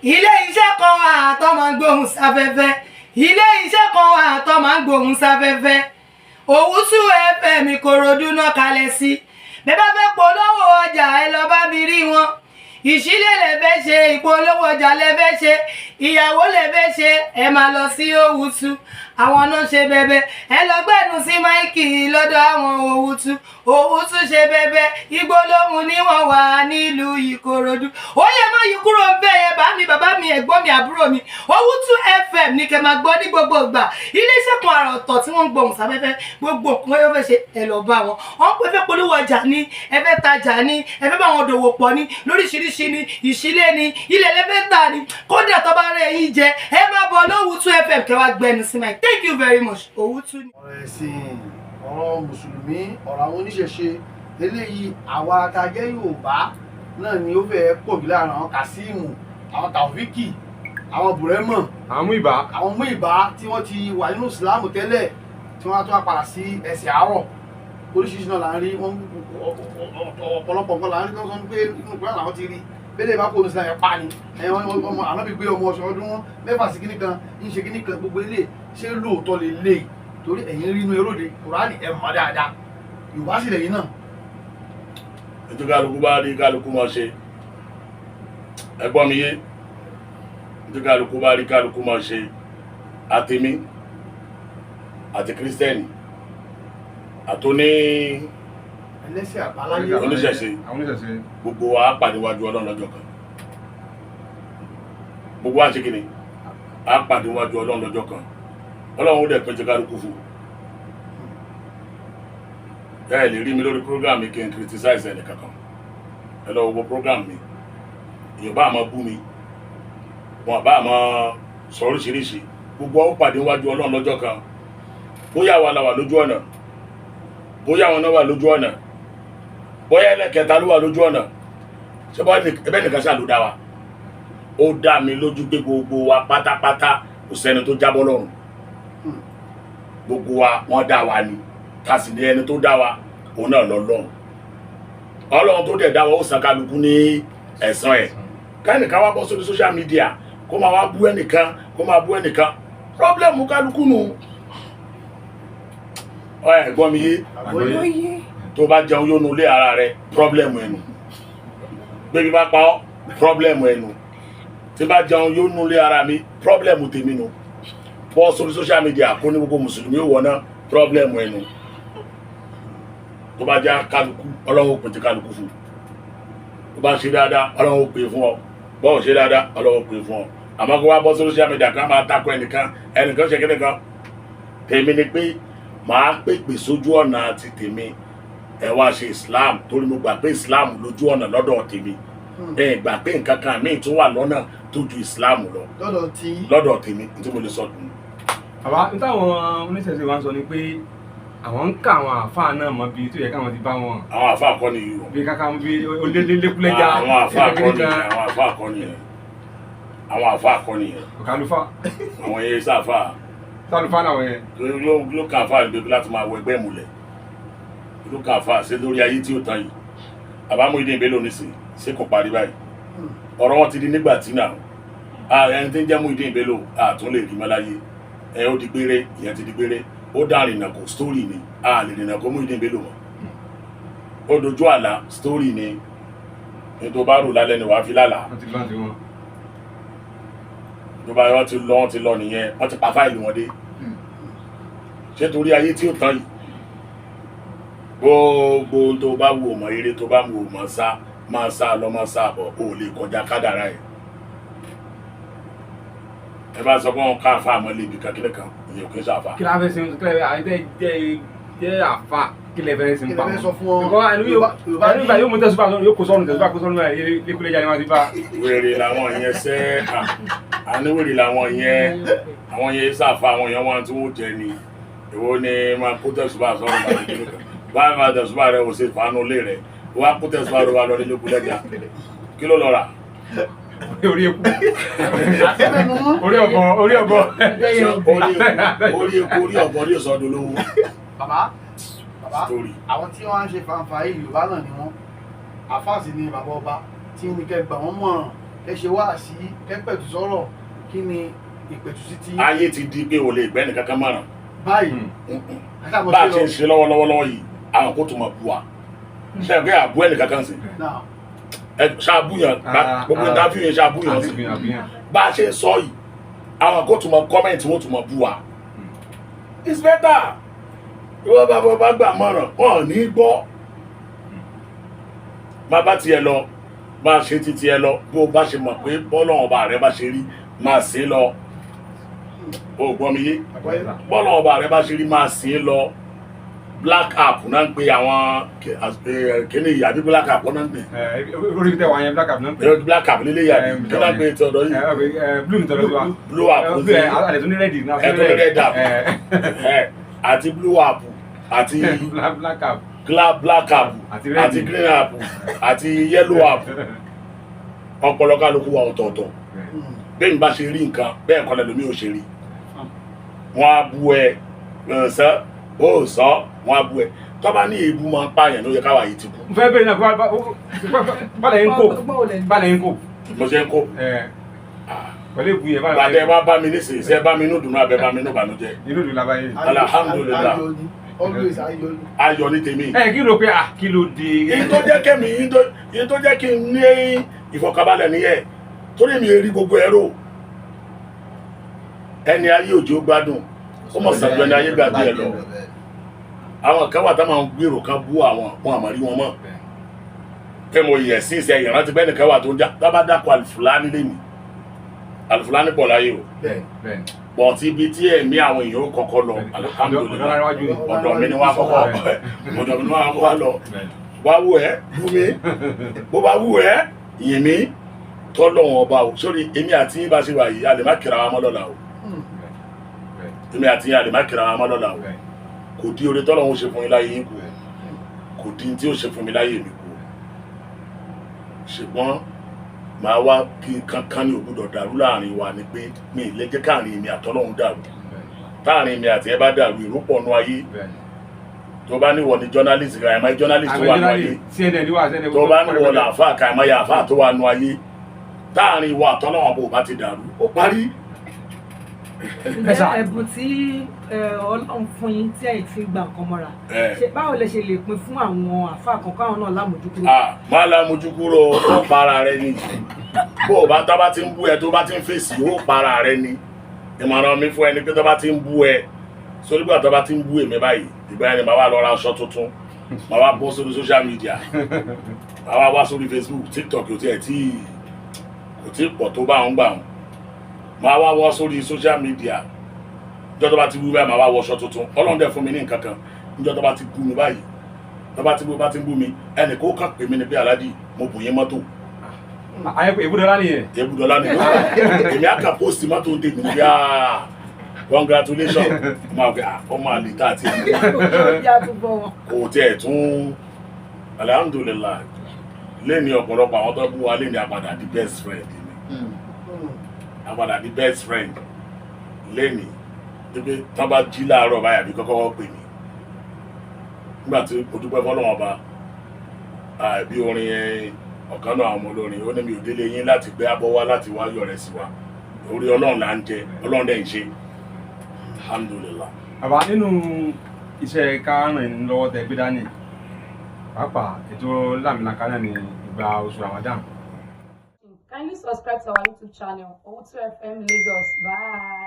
Ilé iṣẹ́ kan wà tó máa ń gbóhùn sáfẹ́fẹ́. Ilé iṣẹ́ kan wà tó máa ń gbóhùn sáfẹ́fẹ́. Òwúsù FM, Ìkòròdú náà kalẹ̀ sí. Bẹ́ẹ̀ bá fẹ́ polówó ọjà, ẹ lọ bá mi rí wọn. Ìṣílẹ̀ lẹ fẹ́ ṣe, ìpolówó ọjà lẹ fẹ́ ṣe, ìyàwó lẹ fẹ́ ṣe, ẹ máa lọ sí Òwútú. Àwọn náà ṣe bẹbẹ. Ẹ lọ gbẹnu sí mic lọ́dọ̀ àwọn Òwútú. Òwútú ṣe bẹbẹ. Igbó lóhùn ní wọ́n wà nílùú Ìkòròdú. Ó yẹ má yí kúrò ń bẹ́ẹ̀ yẹn. Bá mi, bàbá mi, ẹ̀gbọ́n mi, àbúrò mi, Òwútú FM ní kẹ́ máa gbọ́ ní gbogbo ìgbà. Iléeṣẹ́ kan àrà ọ̀tọ̀ tí wọ́n ń gbohùn sáfẹ́fẹ́. Gbogbo nǹkan yóò fẹ́ ṣe, ẹ lọ bá wọn. Wọ́n pẹ́ fẹ́ polówó ọjà ní, ẹ fẹ́ tajà ní, ẹ fẹ́ bá wọn dòwò pọ̀ ní lóríṣiríṣi ní, ìṣílẹ̀ ní, ilẹ̀ lẹ́fẹ́ tà ní, kódà tó bá rẹ̀ yín jẹ, ẹ máa bọ̀ lówùtú FM kẹ́ wá gbẹnu sí mic. Thank you very much. Òwútú ni. Ọ̀rọ̀ ẹ̀sìn, ọ̀rọ̀ mùsùlùmí, ọ̀rọ̀ àwọn oníṣẹ̀ṣe eléyìí, àwa tá a jẹ́ Yorùbá náà ni ó fẹ́ẹ́ pọ̀ jù láàrin àwọn Kàsíìmù, àwọn Tàòfíkì, àwọn Bùrẹ́mọ̀, àwọn mú ìbá, àwọn mú ìbá tí wọ́n ti wà nínú ìsìláàmù tẹ́lẹ̀, tí wọ́n á tún wá padà sí ẹsẹ̀ àárọ̀. Oríṣiríṣi náà là ń rí wọ́n. Ọ̀pọ̀lọpọ̀ nǹkan là ń rí tó ń sọ pé inú ìpínlẹ̀ làwọn ti rí bẹ́lẹ̀ bá kó ní sílẹ̀ pa ni ẹ̀yìn ọmọ ànábì gbé ọmọ ọ̀sán ọdún 6 sí kíní kan ń ṣe kíní kan. Gbogbo ilé ṣé lóòótọ́ lè lè torí ẹ̀yin rí inú eróde Kùránì ẹ̀ mọ̀ dáadáa, Yorùbá sì lẹ́yìn náà. Ètò kálukú bá rí, kálukú máa ṣe. Ẹ gbọ́ mi yé? Ètò kálukú bá rí, kálukú máa ṣe. Àtèmi àti Kírísítẹ́nì àtòní ẹlẹ́sẹ̀ àbáláyé, oníṣẹ̀ṣe, àwọn oníṣẹ̀ṣe, gbogbo wa á pàdé wájú Ọlọ́run lọ́jọ́ kan. Gbogbo wa ṣe kíni? Á pàdé wájú Ọlọ́run lọ́jọ́ kan. Ọlọ́run ó dẹ̀ pín ti kálukú fún ẹ. Lè rí mi lórí program mi kí n criticize ẹnì kankan. Ẹ lọ wo program mi. Èèyàn bá máa bú mi, wọn bá máa sọ oríṣiríṣi, gbogbo wa ó pàdé wájú Ọlọ́run lọ́jọ́ kan. Bóyá àwa la wà lójú ọ̀nà, bóyá àwọn náà wà lójú ọ̀nà, bóyá ẹlẹ́kẹta ló wà lójú ọ̀nà, ṣé bá ẹbẹ́ nìkan ṣáà ló dá wa. Ó dá mi lójú pé gbogbo wa pátápátá, kò sẹ́ni tó jábọ́ lọ́rùn. Gbogbo wa, wọ́n dá wa ni. Ká sì ní ẹni tó dá wa, òun náà lọ́lọ́run. Ọlọ́run tó dẹ̀ dá wa, ó san kálukú ní ẹ̀san ẹ̀. Kẹ́nìkan wá bọ́ sórí social media, kó máa wá bú ẹnìkan, kó máa bú ẹnìkan, problem kálukú nù. Ọ ẹ gbọ́ mi yé? Àgbọ́yé. Tó bá jẹun yóò nulẹ̀ ara rẹ, problem ẹnu. Bébí bá pa ọ́, problem ẹnu. Tí bá jẹun yóò nulẹ̀ ara mi, problem tèmi nu. Bọ́ sórí social media, kó ní gbogbo mùsùlùmí ó wọ̀ náà, problem ẹnu. Tó bá já kálukú, Ọlọ́run ó pè tí kálukú fún. Tó bá ṣe dáadáa, Ọlọ́run ó pè fún ọ. Bọ́ọ̀ ṣe dáadáa, Ọlọ́run ó pè fún ọ. Àmọ́ kó wá bọ́ sórí social media, ká máa takọ ẹnìkan, ẹnìkan ṣe kíni kan, tèmi ni pé màá pèpè sójú ọ̀nà àti tèmi. Ẹ wá ṣe Islam, torí mo gbà pé Islam lójú ọ̀nà lọ́dọ̀ tèmi. Ẹ gbà pé nǹkan kan míì tún wà lọ́nà tó ju Islam lọ. Lọ́dọ̀ tí Lọ́dọ̀ tèmi, tí mo lè sọ dùn. Bàbá, n táwọn oníṣẹ̀ṣe wa ń sọ ni pé àwọn ń ká àwọn àáfàá náà mọ bíi tó yẹ káwọn ti bá wọn. Àwọn àfáà kọ́ ni yìí o. Bí kàkà bí olélékúlẹ́já. Àwọn àfáà kọ́ nìyẹn. Àwọn àfáà kọ́ nìyẹn. Àwọn àfáà kọ́ nìyẹn. Ọ̀kàlùfà. Àwọn yẹn sáfà. Sálùfà làwọn yẹn. Ló kàn àfáà níbi láti máa wọ ẹgbẹ́ ìmùlẹ̀. Ló kàn àfáà ṣe lórí ayé tí ó tán yìí. Bàbá Muyideen Bello nísìnyí, ṣé kò parí báyìí? Ọ̀rọ̀ wọn ti di nígbà tí náà ẹni tí ń jẹ́ Muyideen Bello àtún lè rí mọ́ láyé. Ẹ ó di gbére, ìyẹn ti di gbére. Ó dá rìnnà kò, story ni. A lè rìnnà kó Muyideen Bello mọ́. Ó dojú àlá, story ni. Ní tó bá rò lálẹ́ ni wàá fi lálàá. Wọ́n ti lọ́n ti wọn. Tó bá wọ́n ti lọ, wọ́n ti lọ nìyẹn. Wọ́n ti pa fáìlì wọn dé. Ṣé torí ayé tí ó tán yìí, gbogbo tó bá wù ọ́ mọ́, eré tó bá wù ọ́ mọ́, sá máa sá lọ, máa sá bọ̀, ó lè kọjá kádàrá ẹ̀. Ẹ bá sọ pé wọn ká àfa àmọ́ lébi kan kílẹ̀ kan, ìyẹn ò kí ń ṣàfà. Kí la fẹ́ ṣe? Kí la fẹ́ àyè tẹ́ jẹ́ jẹ́ àfà, kí lẹ fẹ́ ṣe ń Kí pa lẹ fẹ́ wọn? Sọ fún ọ? Because ẹnu yóò ẹnu yóò mú tẹ̀sùbà sọ́run, yóò kó sọ́run, tẹ̀sùbà kó sọ́run báyìí, lékúlẹ́jà ni wọ́n ti bá. Wèrè làwọn yẹn sẹ́. Àní wèrè làwọn yẹn. Àwọn yẹn ṣàfà. Àwọn yẹn wọn tí wọ́n jẹ ni. Èwo ni máa kó tẹ̀sùbà sọ́run bàbá kílẹ̀ kan báyìí? Máa tẹ̀sùbà rẹ, ò ṣe fàánù lé rẹ, wọ́n á kó tẹ̀sùbà rẹ wà lọ nílé kúlẹ̀jà. Kí ló lọ rà? Orí eku, orí ọ̀bọ, orí ọ̀bọ. Orí eku, orí eku, orí ọ̀bọ ní ìsọdún lówó. Bàbá, bàbá. Story. Àwọn tí wọ́n á ń ṣe fanfa yìí, Yorùbá náà ni wọ́n. Àfáàsì ni bàbá ọba tí ní kẹ́ gbà wọ́n mọ̀ràn. Ẹ ṣe wá sí kẹ́pẹ̀tù sọ̀rọ̀, kí ni ìpẹ̀tù sí ti Ayé ti di pé o lè gbẹ́ nìkan kan mọ̀ràn. báyìí? Bá a ṣe ń ṣe lọ́wọ́lọ́wọ́ yìí, àwọn kò tún mọ̀ bu wa ṣe é pé àbú ẹnìkan kan sí Now, ẹ ṣàbúyàn gbogbo interview yẹn, ṣàbúyàn sí. Àbíyàn. Bá a ṣe ń sọ yìí, àwọn kò tún mọ̀ comment, wọ́n tún mọ̀ bu wa. It's better ìwọ bá bọ́ bá gbà mọ̀ràn, wọn ò ní gbọ́. Má bá tiẹ̀ lọ, máa ṣe ti tiẹ̀ lọ. Bó o bá ṣe mọ̀ pé bọ́lọ̀ ọba rẹ bá ṣe rí, máa ṣe é lọ. O gbọ́ mi yé? Àgbáyé. Bọ́lọ̀ ọba rẹ bá ṣe rí, máa ṣe é lọ. Black app náà ń pe àwọn kíní yìí, àbí black app náà ń pè? Orí tẹ wà yẹn, black app náà ń pè. Black app lílé yàbí kí náà ń pè tí ọ̀dọ̀ yìí? Blue ní tọ́lọ́ sí wa. Blue app. Blue ẹ alẹ́ tó ní red náà. Ẹ tó ní red app. Àti blue app àti Black app. Black app. Àti red. Àti green app àti yellow app. Ọpọlọ kálukú wa ọ̀tọ̀ọ̀tọ̀. Bẹ́ẹ̀ ni bá ṣe rí nǹkan, bẹ́ẹ̀ kọ́ lẹ́lòmíì ò ṣe rí. Wọ́n á bú ẹ sọ, ó sọ, wọ́n á bú ẹ. Tọ́ba ní èébú máa ń pààyàn, ló yẹ káwa yìí ti kú. Mo fẹ́ bẹ̀rẹ̀ náà, balẹ̀ ń kó balẹ̀ ń kó. Mo ṣe ń kó. Pẹ̀lú èbú yẹn. Gbàdé bá bá mi nísìnyí, ṣe bá mi inú dùnú abẹ bá mi inú ìbànújẹ́? Inú ìlú labayé. Alhamdulillah. Ayọ̀ ni, always ayọ̀ ni. Ayọ̀ ní tèmi. Ẹ kí ló pé à kí ló dé? Yìí tó jẹ́ kẹ́mi, yìí tó jẹ́ kí n ní ìfọ̀kànbalẹ̀ nìyẹn, torí mi rí gbogbo ẹ̀rọ ẹni ayé òjò gbádùn, ó mọ̀ sàgbẹ́ ẹni ayé gbàgbé ẹ lọ. Àwọn kan wà tá máa ń gbèrò kan bú àwọn, wọn àmọ́ rí wọn mọ́ pé mo yẹ̀ sí ìṣe ìrántí bẹ́ẹ̀ nìkan wà tó ń já tábà dákọ̀ àlùfùlání lẹ́nu. Àlùfùlání pọ̀ láyé o, bọ̀ tí ibi tí ẹ̀mí àwọn èèyàn ó kọ́kọ́ lọ, alhamdulillahi, ọ̀dọ̀ mi ni wọ́n á kọ́kọ́, ọ̀dọ̀ mi ni wọ́n á kọ́kọ́ lọ. Wá wù ẹ́ bú mi, bó bá wù ẹ́ yìn mí, tọ́lọ́wọ́n ọba o. Sórí èmi àti yín bá ṣe wà yìí, a lè má kíra wa mọ́ lọ́la o. Èmi àti yín, a lè má kíra wa mọ́ lọ́la o. Kò di oore tọ́lọ́wọ́n ṣe fún yín láyé yín kù, kò di tí ó ṣe fún mi láyé mi kù. Ṣùgbọ́n màá wá kí kankan ní ògbúdọ̀ dàrú láàrin wa ni pé mi ì lè jẹ́ káàrin mi àtọ́lọ́hún dàrú. Táàrin mi àti ẹ bá dàrú, ìrúpọ̀ nú ayé. Tó bá níwọ̀ ni journalist kan, àìmọ̀ journalist tó wà nú ayé. CNN wà, CNN. Tó bá níwọ̀ làáfà kan, àìmọ̀ àáfà tó wà nú ayé. Táàrin ìwọ àtọ́lọ́hún bò bá ti dàrú, ó parí. Ǹjẹ́ ẹ̀bùn tí Ọlọ́run fún yín tí ẹ̀yin ti ń gba nǹkan mọ́ra, ṣe báwo lẹ ṣe lè pín fún àwọn àfáà kan káwọn náà lámójúkúrò? Ah, má lámójúkúrò, ó para rẹ ni. Bó o bá tá bá ti ń bú ẹ, tó bá ti ń fèsì, ó para rẹ ni. Ìmọ̀ràn mi fún ẹni pé tó bá ti ń bú ẹ sórí, gbà tó bá ti ń bú èmi báyìí, ìgbà yẹn ni màá wá lọ ra aṣọ tuntun, màá wá bọ́ sórí social media, màá wá wá sórí Facebook, TikTok kò tiẹ̀ tí kò tí pọ̀ tó bá ń gbà wọn. Màá wá wọ́ sórí social media. Níjọ́ tó bá ti wú báyìí, màá wá wọṣọ tuntun. Ọlọ́run dẹ̀ fún mi ní nǹkan kan. Níjọ́ tó bá ti bú mi báyìí, tó bá ti bú bá ti ń bú mi, ẹnì kó kàn pè mí ní pé, "Aláàjì, mo bùn yín mọ́tò." Ayé ebúdọ́lá nìyẹn. Ebúdọ́lá ni. Èmi á kà post mọ́tò ń tèmi ní, "Ah, congratulations." Ọmọ àgbẹ̀ ọmọ àlè tá a ti rí. Bí a tún bọ̀ wọn. Kò tiẹ̀ tún, alhamdulillahi, lẹ́ni ọ̀pọ̀lọpọ̀ àwọn tó bú wa lẹ́ni àpàdà di best friend ni, àpàdà di best friend lẹ́ni pé tán bá jí láàárọ̀ báyà bí kọ́kọ́ pè mí nígbà tí mo dúpẹ́ fọlọ́wọ́n ọba. Bí orin ọ̀kan náà, àwọn ọmọ olórin, ó ní mi ò délé yín láti gbé abọ́ wá láti wá yọ̀ rẹ̀ sí wa. Orí Ọlọ́run là ń jẹ, Ọlọ́run dẹ̀ ń ṣe, alhamdulillah. Bàbá, nínú iṣẹ́ kárìn lọ́wọ́ tẹ gbé dání, pàápàá ètò lámìlaka náà ní ìgbà oṣù Ramadan. Kindly subscribe to our YouTube channel, Owutu FM Lagos. Bye.